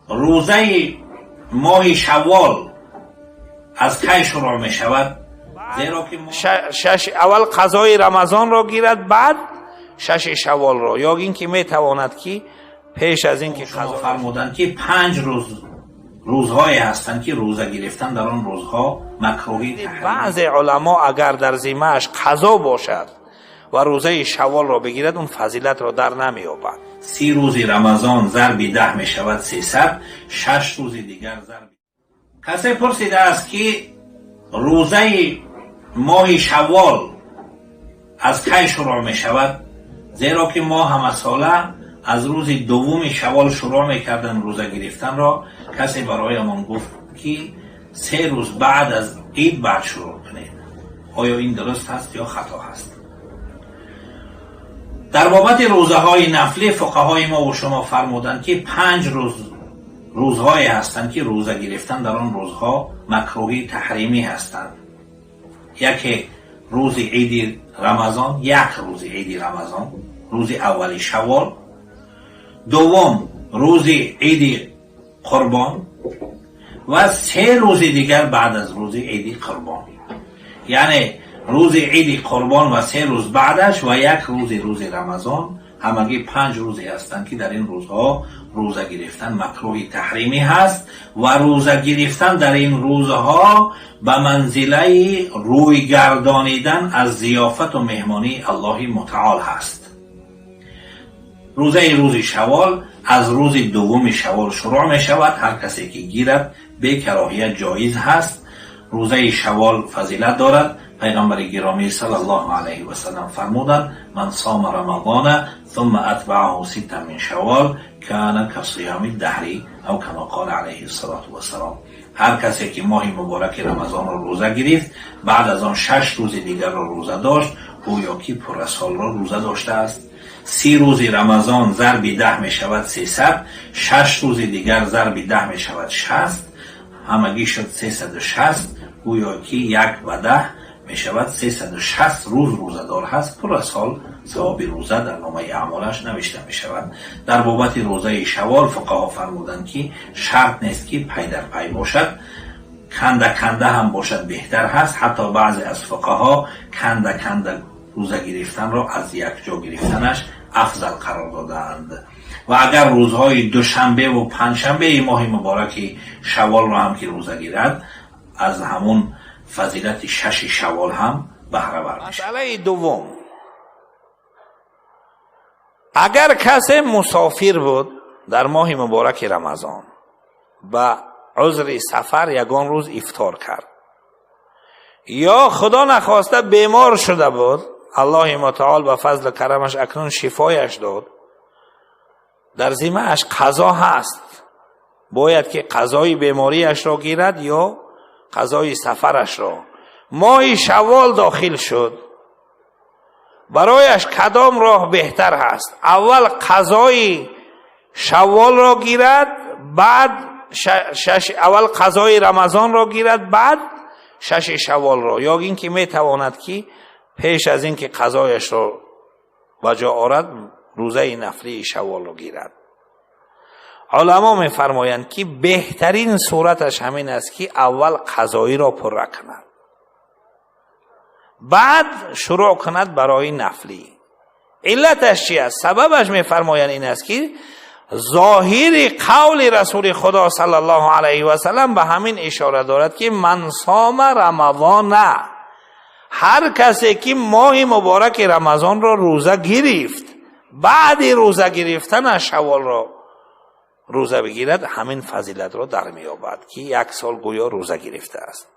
Рӯзаи моҳи Шаввол аз кай шурӯъ мешавад? Зеро ки Шаш аввал қазои Рамазонро гирад, баъд шаши Шавволро, ё ин ки метавонад, ки пеш аз ин ки шумо қазо фармуданд, ки 5 рӯз, рӯзҳое ҳастанд, ки рӯза гирифтан дар он рӯзҳо макрӯҳи таҳрим. Баъзе уламо, агар дар зиммааш қазо бошад ва рӯзаи Шавволро бигирад, он фазилатро дар намеёбад. 30 рӯзи Рамазон зарби 10 мешавад 300, 6 рӯзи дигар зарби. Касе пурсидааст, ки рӯзаи моҳи Шаввол аз кай шурӯъ мешавад, зеро ки мо ҳамасола аз рӯзи 2-ми Шаввол шурӯъ мекардем рӯза гирифтанро. Касе бароямон гуфт, ки 3 рӯз баъд аз ид баъд шурӯъ кунед. Оё ин дуруст ҳаст ё хато ҳаст? Дар бобати рӯзаҳои нафлӣ фуқаҳои мо ва шумо фармуданд, ки 5 рӯз, рӯзҳое ҳастанд, ки рӯза гирифтан дар он рӯзҳо макрӯҳи таҳримӣ ҳастанд. Яке рӯзи иди Рамазон, як рӯзи иди Рамазон, рӯзи аввали Шаввол, дуввум рӯзи иди Қурбон ва 3 рӯзи дигар баъд аз рӯзи иди Қурбон, яъне рӯзи иди Қурбон ва 3 рӯз баъдаш ва як рӯзи рӯзи Рамазон. Ҳамагӣ 5 рӯзе ҳастанд, ки дар ин рӯзҳо рӯза гирифтан макрӯҳи таҳримӣ ҳаст ва рӯза гирифтан дар ин рӯзҳо ба манзилаи рӯйгардонидан аз зиёфату меҳмонии Аллоҳи Мутаол ҳаст. Рӯзаи рӯзи Шаввол аз рӯзи 2-ми Шаввол шурӯъ мешавад. Ҳар касе ки гирад, бекароҳият ҷоиз ҳаст. Рӯзаи Шаввол фазилат дорад. Пайғамбари гиромӣ саллаллоҳу алайҳи васаллам фармуданд: «من صام رمضان ثم أتبعه ستا من شوال كان كصيام الدهر أو كما قال عليه الصلاة والسلام». Ҳар касе ки моҳи мубораки Рамазонро рӯза гирифт, баъд аз он 6 рӯзи дигарро рӯза дошт, гӯё ки пурра солро рӯза доштааст. 30 рӯзи Рамазон зарби 10 мешавад 300, 6 рӯзи дигар зарби 10 мешавад 60, ҳамагӣ шуд 360. Гӯё ки як ба 10 мешавад, 360 рӯз рӯзадор ҳаст. Пурра сол савоби рӯза дар номаи аъмолаш навишта мешавад. Дар бобати рӯзаи Шаввол фуқаҳо фармуданд, ки шарт нест, ки пай дар пай бошад, канда канда ҳам бошад, беҳтар ҳаст. Ҳатто баъзе аз фуқаҳо канда канда рӯза гирифтанро аз якҷо гирифтанаш афзал қарор додаанд. Ва агар рӯзҳои душанбеву панҷшанбеи моҳи мубораки Шавволро ҳам ки рӯза гирад, аз ҳамун фазилати шаши Шаввол ҳам баҳравар мешавад. Масъалаи дуввум: агар касе мусофир буд, дар моҳи мубораки Рамазон ба узри сафар ягон рӯз ифтор кард ё, Худо нахоста, бемор шуда буд, Аллоҳи Мутаол ба фазлу карамаш акнун шифояш дод, дар зиммааш қазо ҳаст. Бояд ки қазои бемориашро гирад ё қазои сафарашро? Моҳи Шаввол дохил шуд, барояш кадом роҳ беҳтар ҳаст? Аввал қазои Шавволро гирад, баъд шаш, аввал қазои Рамазонро гирад, баъд шаши Шавволро, ё ин ки метавонад, ки пеш аз ин ки қазояшро ба ҷо орад, рӯзаи нафлии Шавволро гирад? Уламо мефармоянд, ки беҳтарин сураташ ҳамин аст, ки аввал қазоиро пурра кунад, баъд шурӯъ кунад барои нафлӣ. Иллаташ чи аст? Сабабаш, мефармоянд, ин аст, ки зоҳири қавли Расули Худо саллаллоҳу алайҳи васаллам ба ҳамин ишора дорад, ки «من صام رمضان», ҳар касе ки моҳи мубораки Рамазонро рӯза гирифт, баъди рӯза гирифтанаш Шавволро рӯза бигирад, ҳамин фазилатро дар меёбад, ки як сол гӯё рӯза гирифтааст.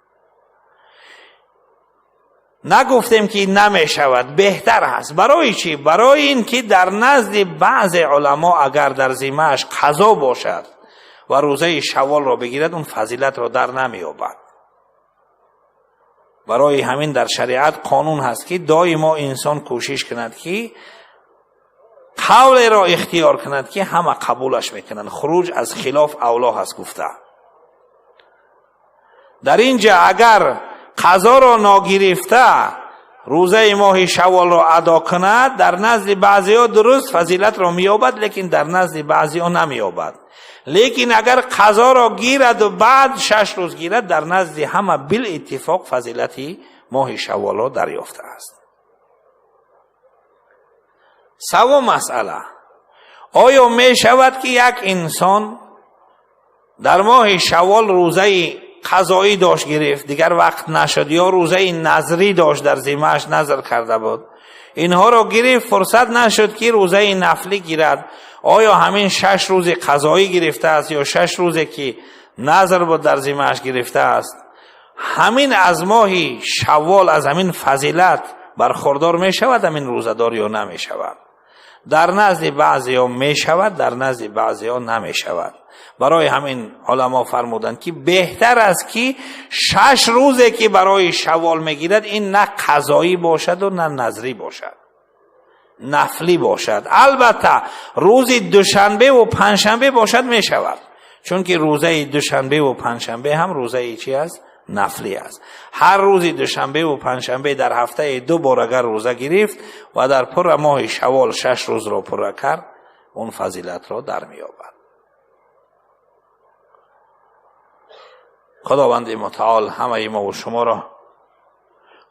Нагуфтем, ки намешавад, беҳтар ҳаст. Барои чӣ? Барои ин ки дар назди баъзе уламо, агар дар зиммааш қазо бошад ва рӯзаи Шавволро бигирад, он фазилатро дар намеёбад. Барои ҳамин дар шариат қонун ҳаст, ки доимо инсон кӯшиш кунад, ки қавлеро ихтиёр кунад, ки ҳама қабулаш мекунанд. Хуруҷ аз хилоф авло ҳаст, гуфта. Дар ин ҷа агар қазоро ногирифта рӯзаи моҳи Шавволро адо кунад, дар назди баъзеҳо дуруст фазилатро меёбад, лекин дар назди баъзеҳо намеёбад. Лекин агар қазоро гирад ва баъд 6 рӯз гирад, дар назди ҳама билиттифоқ фазилати моҳи шавволро дарёфтааст. Севум масъала: оё мешавад, ки як инсон дар моҳи шаввол рӯзаи қазоӣ дошт, гирифт, дигар вақт нашуд, ё рӯзаи назрӣ дошт, дар зимааш назр карда буд, инҳоро гирифт, фурсат нашуд, ки рӯзаи нафлӣ гирад, оё ҳамин 6 рӯзи қазоӣ гирифтааст ё 6 рӯзе ки назр буд дар зимааш гирифтааст, ҳамин аз моҳи шаввол аз ҳамин фазилат бархӯрдор мешавад ҳамин рӯзадор ё намешавад? Дар назди баъзеҳо мешавад, дар назди баъзеҳо намешавад. Барои ҳамин уламо фармуданд, ки беҳтар аст, ки 6 рӯзе ки барои шаввол мегирад, ин на қазоӣ бошаду на назрӣ бошад, нафлӣ бошад. Албатта, рӯзи душанбеву панҷшанбе бошад, мешавад, чунки рӯзаи душанбеву панҷшанбе ҳам рӯзаи чи аст? Нафлӣ аст. Ҳар рӯзи душанбеву панҷшанбе дар ҳафтаи 2 бор агар рӯза гирифт ва дар пурра моҳи шаввол 6 рӯзро пурра кард, он фазилатро дар меёбад. Худованди мутаол ҳамаи мо ва шуморо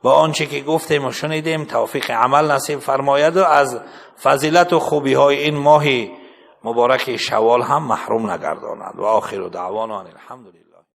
ба он чӣ ки гуфтем ва шунидем тавфиқи амал насиб фармояду аз фазилату хубиҳои ин моҳи мубораки шаввол ҳам маҳрум нагардонад. Ва охиру даъвоно ан алҳамдулиллаҳ.